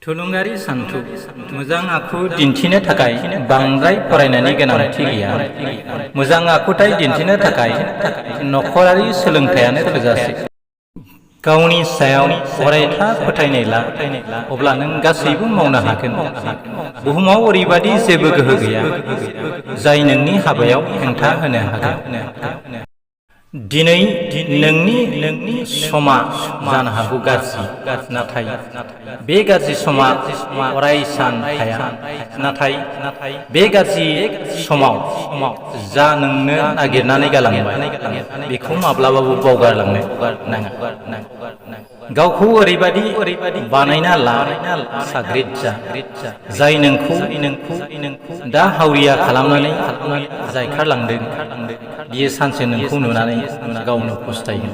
थुलुंगारि सानथौ मोजां आखु दिन्थिनो थाखाय बांद्राय फरायनायनि गोनांथि गैया। मोजां आखुथाय दिन्थिनो थाखाय नखरारि सोलोंथायानो थोजासे। गावनि सायाव अरायथा फोथायनाय ला, अब्ला नों गासैबो मावनो हागोन। बुहुमाव ओरैबादि जेबो गोहो गैया जाय नोंनि हाबायाव हेंथा होनो हागोन। दिनै नोंनि समा जानो हागौ गाज्रि, नाथाय बे गाज्रि समा अरायसान थाया। नाथाय बे गाज्रि समाव जा नोंनो नागिरनानै गालांबाय बेखौ माब्लाबाबो बावगारलांनो नाङा। गावखौ ओरैबादि बानायना ला साग्रिद जा, जाय नोंखौ दा हावरिया खालामनानै जायखारलांदों बियो सानसे नोंखौ नुनानै गावनो फस्थायगोन।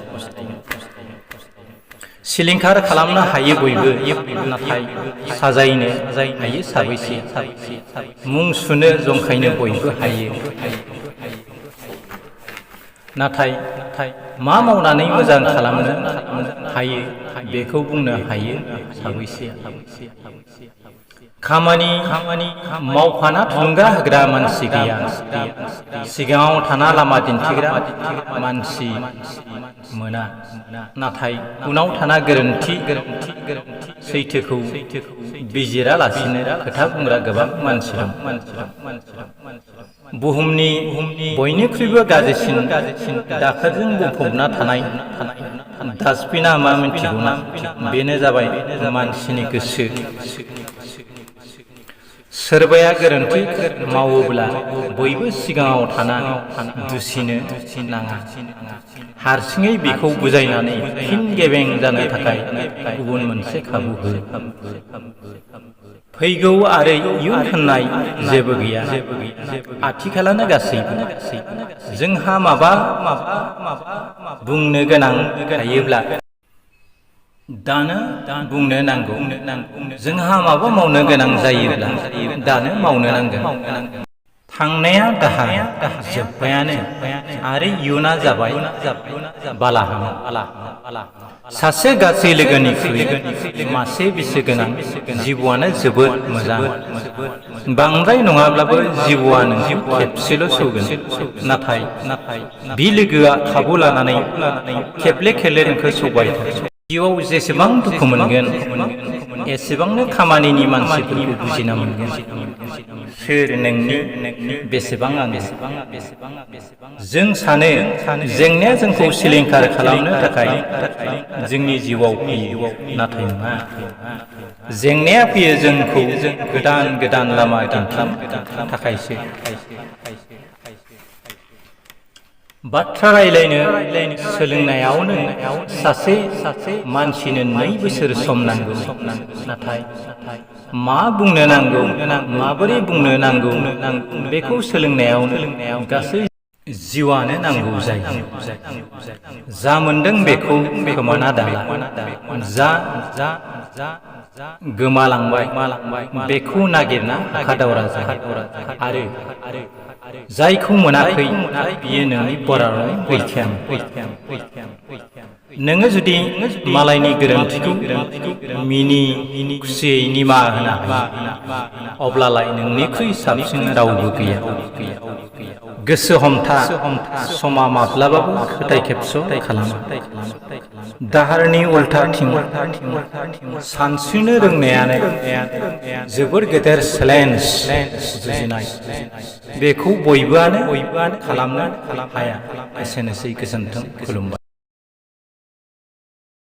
सिलिंखार खालामनो हायो बयबो, नाथाय साजायनो हायो साबैसे? मुं सुनो जंखायनो बयबो हायो, नाथाय मा मावनानै मोजां खालामनो हायो बेखौ बुंनो हायो साबैसे? खामानि मावफाना थुलुंगा होग्रा मानसि गैया, सिगाङाव थाना लामा दिन्थिग्रा मानसि मोना। नाथाय उनाव थाना गोरोन्थि सैथोखौ बिजिरालासिनो खोथा बुंग्रा गोबां मानसि दं। बुहुमनि बयनिख्रुइबो गाज्रिसिन दाखोरजों बुंफबना थानाय डास्टबिनआ मा मिन्थिगौना? बेनो जाबाय मानसिनि गोसो। सोरबाया गोरोन्थि मावोब्ला बयबो सिगाङाव थाना दुसिनो नाङा। हारसिङै बेखौ बुजायनानै फिन गेबें जानो थाखाय गुबुन मोनसे खाबु हो। फैगौ आरो इयुन होननाय जेबो गैया, आथिखालानो गासैबो। जोंहा माबा बुंनो गोनां थायोब्ला दानो बुंनो नांगौ। जोंहा माबा मावनो गोनां जायोब्ला दानो मावनो नांगोन। थांनाया दाहार जोब्बायानो, आरो इयुना जाबाय बालाहामा। सासे गासै लोगोनिख्रुइ मासे बिसि गोनां जिबौआनो जोबोद मोजां। बांद्राय नङाब्लाबो जिबौआ नोंखौ खेबसेल' सौगोन, नाथाय बि लोगोआ खाबु लानानै खेबले खेबले नोंखौ सौबाय थागोन। जिउआव जेसेबां दुखु मोनगोन एसेबांनो खामानिनि मानसिफोरखौ बुजिना मोनगोन। सोर नोंनि, बेसेबां आंनि। जों सानो जेंनाया जोंखौ सिलिंखार खालामनो थाखाय जोंनि जिउआव फैयो, नाथाय नङा। जेंनाया फैयो जोंखौ गोदान लामा दिन्थिनो थाखायसो। बाथ्रा रायलायनो सोलोंनायावनो सासे मानसिनो 2 बोसोर सम नांगौ, नाथाय मा बुंनो नांगौ, माबोरै बुंनो नांगौ बेखौ सोलोंनायावनो गासै जिउआनो नांगौ जायो। जा मोनदों बेखौ खोमाना दाला, जा गोमालांबाय बेखौ नागिरना हाखादावरा जा, आरो जायखौ मोनाखै बियो नोंनि बराबरनि गैखायामोन। नोङो जुदि मालायनि गोरोन्थिखौ मिनि खुसियै निमाहा होनो हायो, अब्लालाय नोंनिख्रुइ साबसिन रावबो गैया। गोसो हमथा, समा माब्लाबाबो खोथाय खेबस' खालामा। दाहारनि उल्थाथिं सानस्रिनो रोंनायानो जोबोर गेदेर चेलेन्ज जुजिनाय। बेखौ बयबोआनो खालामनो हाया। एसेनोसै, गोजोन्थों, खुलुमबाय।